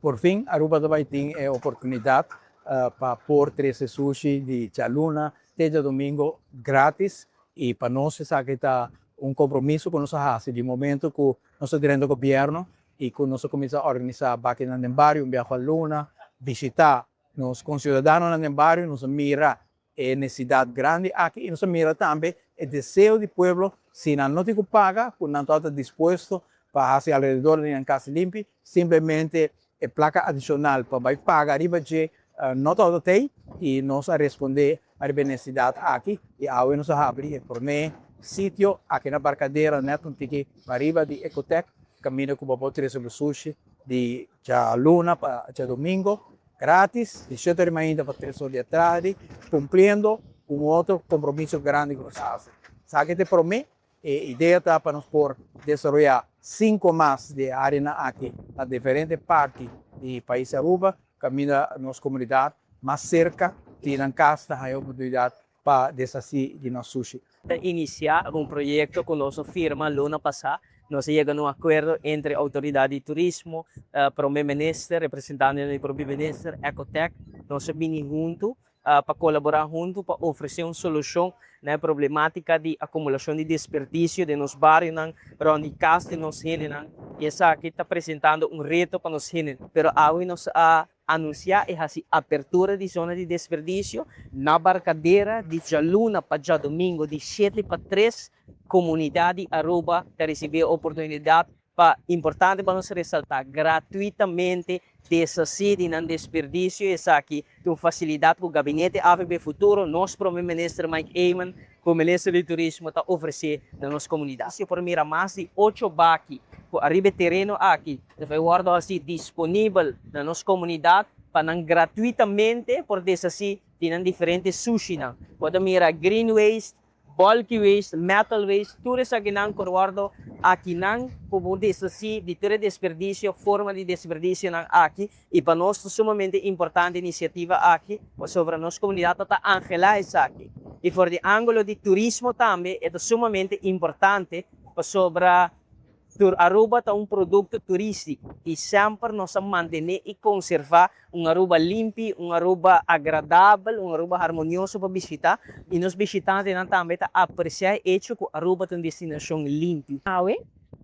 Por fin Aruba tambe tin e oportunidad pa por trece sushi di dialuna te diadomingo gratis y pa nos esaki ta un compromiso cu nos a haci di momento cu nos a drenta gobierno y cu nos a cuminsa organisa bakinan den bario un biaha pa luna, bishita nos conciudadanonan den bario. Nos a mira e necesidad grandi aki y nos a mira tambe e deseo di pueblo, si nan no tin cu paga, cu nan ta dispuesto pa haci alrededor di nan cas limpi. Simplemente e placa adicional pa bay paga riba dje no ta tey y nos a responde e necesidad aki y awe nos a habri e prome sitio aki na Barcadera, net un tiki ariba di Ecotech, caminda cu bo trece sushi di dialuna pa diadomingo gratis, di 7 di mainta pa 3 or di atardi, cumpliendo un otro compromiso grandi cu nos a haci. Esaki ta prome, e idea ta pa nos por desaroya cinco mas di e area aki na diferente parti di pais Aruba, caminda nos comunidad mas cerca di nan cas e oportunidad pa deshaci di nos sushi. Inicia un proyecto cu nos a firma luna pasa. Nos a yega na un acuerdo entre autoridad di turismo, prome minister, representante di prome minister, Ecotech. Nos a bini hunto pa colabora hunto pa ofrece un solucion na e problematica di acumulacion di desperdicio di nos barionan, rond di cas di nos hendenan. Y esaki ta presentando un reto pa nos hende. Pero awe nos a anuncia e asina apertura di zona di desperdicio na Barcadera di dialuna pa diadomingo di 7 pa 3. Comunidad di Aruba ta ricibi oportunidad pa, importante pa nos resalta, gratuitamente deshaci di nan desperdicio. Esaki ta un facilidad cu Gabinete AVB Futuro, nos Prome Minister Mike Eman, como Minister di Turismo, ta ofrece na nos comunidad. Si por mira, mas di 8 baki ariba tereno aki, ta wordo asina disponibel na nos comunidad pa nan gratuitamente por deshaci di nan diferente sushi nan. Por mira green waste, bulky waste, metal waste, tur esakinan por wordo akinan como deshaci di tur desperdicio, forma di desperdicio nan aki. Y pa nos ta sumamente importante e iniciativa aki, pasobra nos comunidad ta anhela esaki. Y for di angulo di turismo tambe ta sumamente importante, pasobra tur Aruba ta un producto turistico y semper nos a mantene y conserva un Aruba limpi, un Aruba agradabel, un Aruba harmonioso pa bishita y nos bishitantenan tambe ta aprecia e hecho cu Aruba ta un destinacion limpi. Awe,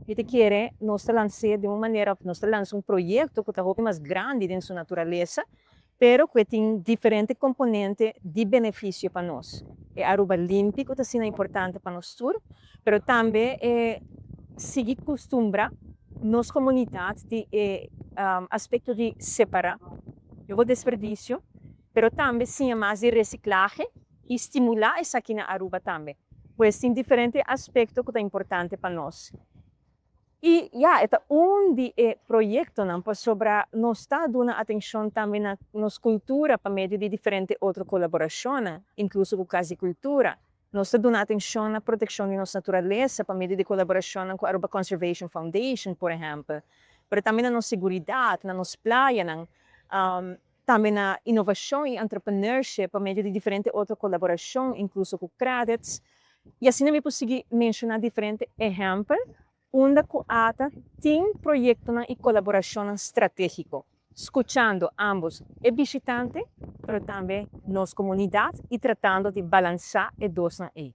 mi ta kere nos lansa di un manera, nos lansa un proyecto cu ta mas grandi den su naturalesa, pero cu tin diferente componente di beneficio pa nos. E Aruba limpi, cu ta asina importante pa nos tur, pero tambe e sigui custumbra nos comunidad di aspecto di separa e desperdicio, pero tambe siña mas di reciclahe y stimula esaki na Aruba tambe. Pues tin diferente aspecto cu ta importante pa nos. Y ja, e un di e proyectonan pasobra nos ta duna atencion tambe na nos cultura pa medio di diferente otro colaboracion, incluso cu Cas di Cultura. Nos ta duna atencion na proteccion di nos naturalesa pa medio di colaboracion cu Aruba Conservation Foundation, por ehempel. Pero tambe na nos seguridad, na nos playa, tambe na inovacion y entrepreneurship pa medio di diferente otro colaboracion, incluso cu Qredits. Y asina mi por sigui menciona diferente ehempel, unda cu ATA tin proyecto y colaboracion strategico, scuchando ambos e bishitante, pero tambe nos comunidad y tratando di balansa e dos ey.